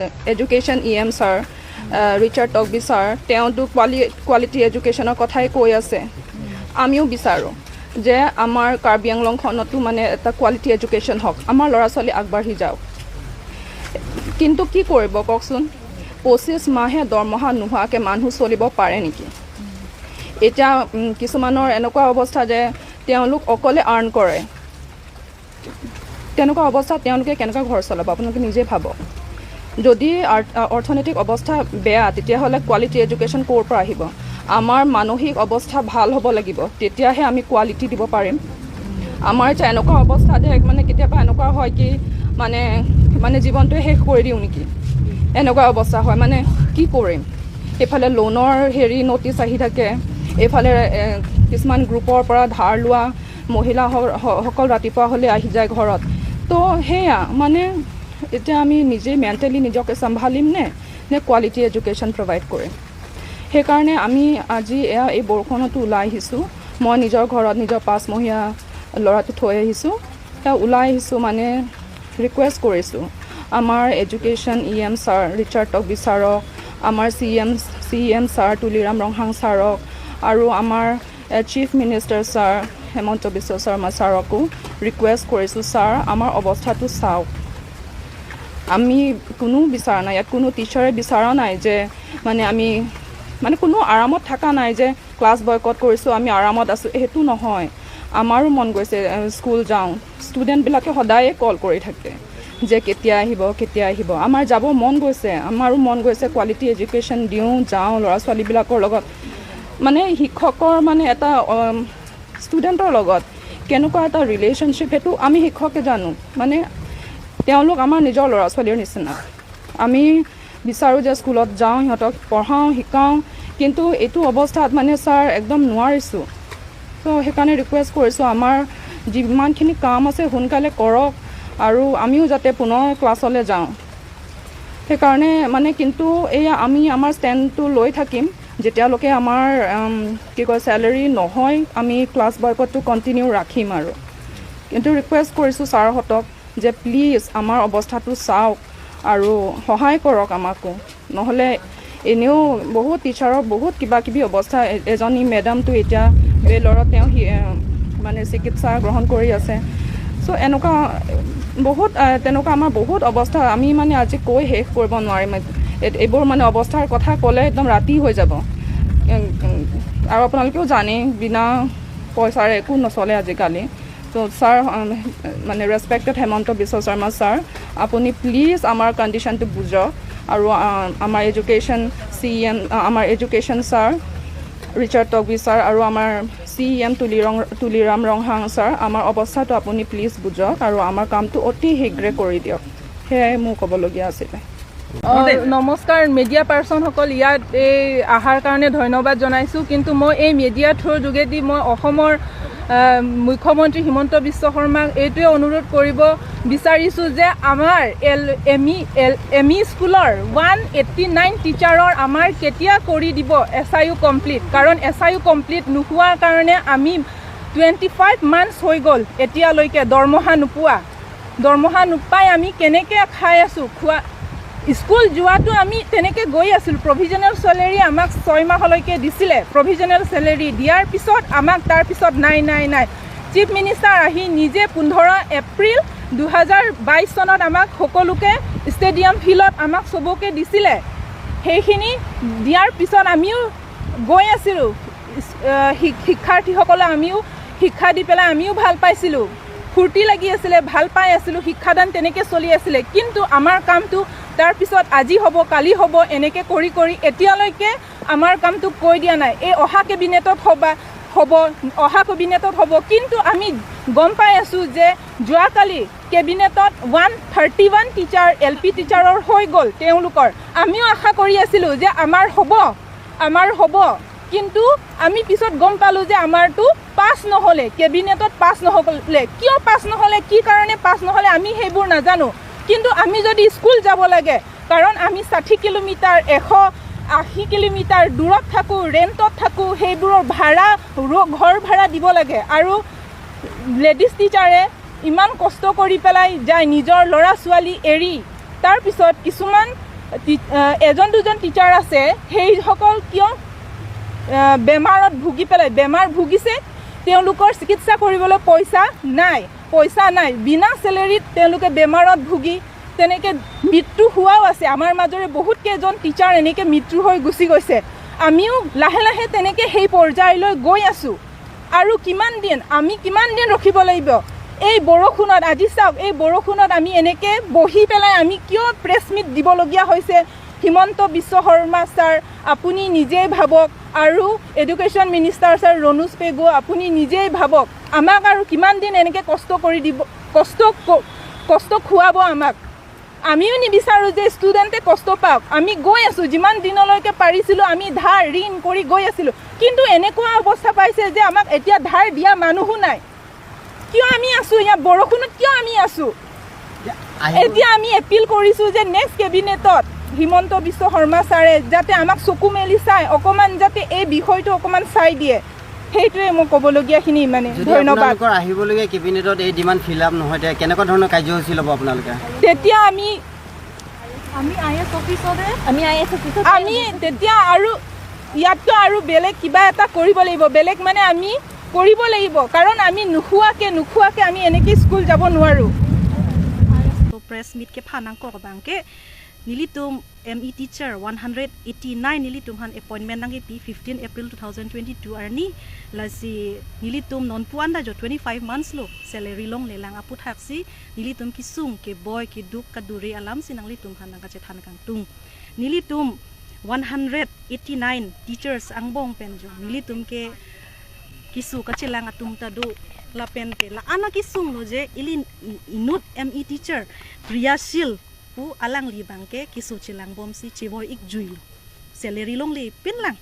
Education EM sir Richard Tokbi sir, তেওঁতো quality এডুকেশ্যনৰ কথাই কৈ আছে। আমিও বিচাৰোঁ যে আমাৰ কাৰ্বি আংলংখনতো মানে এটা কোৱালিটি এডুকেশ্যন হওক, আমাৰ ল'ৰা ছোৱালী আগবাঢ়ি যাওক। কিন্তু কি কৰিব কওকচোন? 25 মাহে দৰমহা নোহোৱাকৈ মানুহ চলিব পাৰে নেকি? এতিয়া কিছুমানৰ এনেকুৱা অৱস্থা যে তেওঁলোক অকলে আৰ্ণ কৰে। তেনেকুৱা অৱস্থাত তেওঁলোকে কেনেকুৱা ঘৰ চলাব, আপোনালোকে নিজে ভাবক। যদি অৰ্থনৈতিক অৱস্থা বেয়া, তেতিয়াহ'লে কোৱালিটি এডুকেশ্যন ক'ৰ পৰা আহিব? আমাৰ মানসিক অৱস্থা ভাল হ'ব লাগিব, তেতিয়াহে আমি কোৱালিটি দিব পাৰিম। আমাৰ এতিয়া এনেকুৱা অৱস্থা যে মানে কেতিয়াবা এনেকুৱা হয় কি মানে মানে জীৱনটোৱে শেষ কৰি দিওঁ নেকি, এনেকুৱা অৱস্থা হয়। মানে কি কৰিম? এইফালে লোনৰ হেৰি ন'টিচ আহি থাকে, এইফালে কিছুমান গ্ৰুপৰ পৰা ধাৰ লোৱা মহিলাসকল ৰাতিপুৱা হ'লে আহি যায় ঘৰত। তো সেয়া মানে এতিয়া আমি নিজেই মেণ্টেলি নিজকে চম্ভালিম নে কোৱালিটি এডুকেশ্যন প্ৰভাইড কৰিম? সেইকাৰণে আমি আজি এয়া এই বৰষুণতো ওলাই আহিছোঁ। মই নিজৰ ঘৰত নিজৰ 5মহীয়া ল'ৰাটো থৈ আহিছোঁ। এতিয়া ওলাই আহিছোঁ, মানে ৰিকুৱেষ্ট কৰিছোঁ আমাৰ education EM sir Richard Tokbi ছাৰক, আমাৰ C M sir Tuliram Ronghang ছাৰক আৰু আমাৰ chief minister sir Himanta Biswa Sarma ছাৰকো ৰিকুৱেষ্ট কৰিছোঁ, ছাৰ, আমাৰ অৱস্থাটো চাওক। আমি কোনো বিচৰা নাই, ইয়াত কোনো টিচাৰে বিচৰা নাই যে মানে আমি মানে কোনো আৰামত থকা নাই যে ক্লাছ বয়কট কৰিছোঁ, আমি আৰামত আছোঁ, সেইটো নহয়। আমাৰো মন গৈছে স্কুল যাওঁ। ষ্টুডেণ্টবিলাকে সদায়ে কল কৰি থাকে যে কেতিয়া আহিব, কেতিয়া আহিব। আমাৰ যাব মন গৈছে, আমাৰো মন গৈছে কোৱালিটি এডুকেশ্যন দিওঁ, যাওঁ ল'ৰা ছোৱালীবিলাকৰ লগত। মানে শিক্ষকৰ মানে এটা ষ্টুডেণ্টৰ লগত কেনেকুৱা এটা ৰিলেশ্যনশ্বিপ, সেইটো আমি শিক্ষকে জানো। মানে তেওঁলোক আমাৰ নিজৰ ল'ৰা ছোৱালীৰ নিচিনা। আমি বিচাৰোঁ যে স্কুলত যাওঁ, সিহঁতক পঢ়াওঁ, শিকাওঁ। কিন্তু এইটো অৱস্থাত মানে ছাৰ একদম নোৱাৰিছোঁ। ত' সেইকাৰণে ৰিকুৱেষ্ট কৰিছোঁ, আমাৰ যিমানখিনি কাম আছে সোনকালে কৰক আৰু আমিও যাতে পুনৰ ক্লাছলৈ যাওঁ। সেইকাৰণে মানে কিন্তু এয়া আমি আমাৰ ষ্টেণ্ডটো লৈ থাকিম। যেতিয়ালৈকে আমাৰ কি কয় চেলেৰি নহয়, আমি ক্লাছ বয়কটটো কণ্টিনিউ ৰাখিম। আৰু কিন্তু ৰিকুৱেষ্ট কৰিছোঁ ছাৰহঁতক যে প্লিজ আমাৰ অৱস্থাটো চাওক আৰু সহায় কৰক আমাকো। নহ'লে এনেও বহুত টিচাৰৰ বহুত কিবা কিবি অৱস্থা। এজনী মেডামটো এতিয়া ভেলোৰত তেওঁ মানে চিকিৎসা গ্ৰহণ কৰি আছে। চ' এনেকুৱা বহুত তেনেকুৱা আমাৰ বহুত অৱস্থা। আমি মানে আজি কৈ শেষ কৰিব নোৱাৰিম। এইবোৰ মানে অৱস্থাৰ কথা ক'লে একদম ৰাতি হৈ যাব। আৰু আপোনালোকেও জানেই, বিনা পইচাৰে একো নচলে আজিকালি। ত' ছাৰ, মানে ৰেচপেক্টেড হেমন্ত বিশ্ব শৰ্মা ছাৰ, আপুনি প্লিজ আমাৰ কণ্ডিশ্যনটো বুজক। আৰু আমাৰ এডুকেশ্যন CEM, আমাৰ education sir Richard Tokbi sir আৰু আমাৰ CEM Tuliram Ronghang sir, আমাৰ অৱস্থাটো আপুনি প্লিজ বুজক আৰু আমাৰ কামটো অতি শীঘ্ৰে কৰি দিয়ক। সেয়াই মোৰ ক'বলগীয়া আছিলে। নমস্কাৰ, মিডিয়া পাৰ্চনসকল ইয়াত এই অহাৰ কাৰণে ধন্যবাদ জনাইছোঁ। কিন্তু মই এই মিডিয়া থ্ৰুৰ যোগেদি মই অসমৰ মুখ্যমন্ত্ৰী হিমন্ত বিশ্ব শৰ্মাক এইটোৱে অনুৰোধ কৰিব বিচাৰিছোঁ যে আমাৰ L M E L M E স্কুলৰ 189 টিচাৰৰ আমাৰ কেতিয়া কৰি দিব SIO complete? কাৰণ SIO complete নোহোৱাৰ কাৰণে আমি 25 মান্থছ হৈ গ'ল এতিয়ালৈকে দৰমহা নোপোৱা। দৰমহা নোপাই আমি কেনেকৈ খাই আছোঁ? খোৱা স্কুল যোৱাটো আমি তেনেকৈ গৈ আছিলোঁ। প্ৰভিজনেল চেলেৰি আমাক 6 মাহলৈকে দিছিলে। প্ৰভিজনেল চেলেৰি দিয়াৰ পিছত আমাক তাৰপিছত নাই, নাই, নাই। চিফ মিনিষ্টাৰ আহি নিজে 15 এপ্ৰিল 2022 চনত আমাক সকলোকে ষ্টেডিয়াম ফিল্ডত আমাক চবকে দিছিলে। সেইখিনি দিয়াৰ পিছত আমিও গৈ আছিলোঁ। শিক্ষাৰ্থীসকলে আমিও শিক্ষা দি পেলাই আমিও ভাল পাইছিলোঁ, ফূৰ্তি লাগি আছিলে, ভাল পাই আছিলোঁ। শিক্ষাদান তেনেকৈ চলি আছিলে। কিন্তু আমাৰ কামটো তাৰপিছত আজি হ'ব, কালি হ'ব, এনেকৈ কৰি কৰি এতিয়ালৈকে আমাৰ কামটো কৈ দিয়া নাই। এই অহা কেবিনেটত হ'ব, অহা কেবিনেটত হ'ব। কিন্তু আমি গম পাই আছোঁ যে যোৱাকালি কেবিনেটত 131 টিচাৰ, LP টিচাৰৰ হৈ গ'ল তেওঁলোকৰ। আমিও আশা কৰি আছিলোঁ যে আমাৰ হ'ব, আমাৰ হ'ব। কিন্তু আমি পিছত গম পালোঁ যে আমাৰটো পাছ নহ'লে, কেবিনেটত পাছ নহ'লে। কিয় পাছ নহ'লে, কি কাৰণে পাছ নহ'লে, আমি সেইবোৰ নাজানো। কিন্তু আমি যদি স্কুল যাব লাগে, কাৰণ আমি 60 কিলোমিটাৰ, 180 কিলোমিটাৰ দূৰত থাকোঁ, ৰেণ্টত থাকোঁ, সেইবোৰৰ ভাড়া, ঘৰ ভাড়া দিব লাগে। আৰু লেডিজ টিচাৰে ইমান কষ্ট কৰি পেলাই যায় নিজৰ ল'ৰা ছোৱালী এৰি। তাৰপিছত কিছুমান এজন দুজন টিচাৰ আছে, সেইসকল কিয় বেমাৰত ভুগি পেলাই বেমাৰ ভুগিছে, তেওঁলোকৰ চিকিৎসা কৰিবলৈ পইচা নাই, পইচা নাই, বিনা চেলেৰিত তেওঁলোকে বেমাৰত ভুগি তেনেকৈ মৃত্যু হোৱাও আছে। আমাৰ মাজৰে বহুত কেইজন টিচাৰ এনেকৈ মৃত্যু হৈ গুচি গৈছে। আমিও লাহে লাহে তেনেকৈ সেই পৰ্যায়লৈ গৈ আছোঁ। আৰু কিমান দিন আমি কিমান দিন ৰখিব লাগিব এই বৰষুণত? আজি চাওক, এই বৰষুণত আমি এনেকৈ বহি পেলাই আমি কিয় প্ৰেছ মিট দিবলগীয়া হৈছে? হিমন্ত বিশ্ব শৰ্মা ছাৰ, আপুনি নিজেই ভাবক, আৰু education minister sir Ranoj Pegu, আপুনি নিজেই ভাবক, আমাক আৰু কিমান দিন এনেকৈ কষ্ট কৰি দিব, কষ্ট খুৱাব আমাক? আমিও নিবিচাৰোঁ যে ষ্টুডেণ্টে কষ্ট পাওক। আমি গৈ আছোঁ, যিমান দিনলৈকে পাৰিছিলোঁ আমি ধাৰ ঋণ কৰি গৈ আছিলোঁ, কিন্তু এনেকুৱা অৱস্থা পাইছে যে আমাক এতিয়া ধাৰ দিয়া মানুহো নাই। কিয় আমি আছোঁ ইয়াত বৰষুণত? কিয় আমি আছোঁ এতিয়া? আমি এপিল কৰিছোঁ যে নেক্সট কেবিনেটত হিমন্ত বিশ্ব শৰ্মা ছাৰে যাতে আমাক চকু মেলি চাই অকণমান, যাতে এই বিষয়টো অকণমান চাই দিয়ে। সেইটোৱে মই ক'বলগীয়াখিনি ইমানে। যদি ধন্যবাদ। আপোনালোকৰ আহিবলগীয়া কেবিনেটত এই ডিমাণ্ড ফিল আপ নহয়, তেতিয়া কেনেকুৱা ধৰণৰ কাৰ্যসূচী ল'ব আপোনালোকে? তেতিয়া আমি আমি I S অফিচতে আমি I S অফিচত আমি তেতিয়া আৰু ইয়াতকৈ আৰু বেলেগ কিবা এটা কৰিব লাগিব। বেলেগ মানে আমি কৰিব লাগিব, কাৰণ আমি নোখোৱাকৈ আমি এনেকৈ স্কুল যাব নোৱাৰোঁ। To press meet ke phanang ko bang ke nilitum ME teacher 189 nilitum han appointment nang pi 15 April 2022 arni lasi nilitum non puan da jo 25 months lo salary long le lang apu thaksi nilitum ki sung ke boy ki duk ka duri alam sinang litum han nang ka che than kang tung nilitum 189 teachers angbong pen jo nilitum ke kisu ka chilang atum ta du la pen te la ana kisung lo je ili inut ME teacher Priyashil pu alang li bangke kisu chilang bom si chiboi ik jui salary long le pin lang.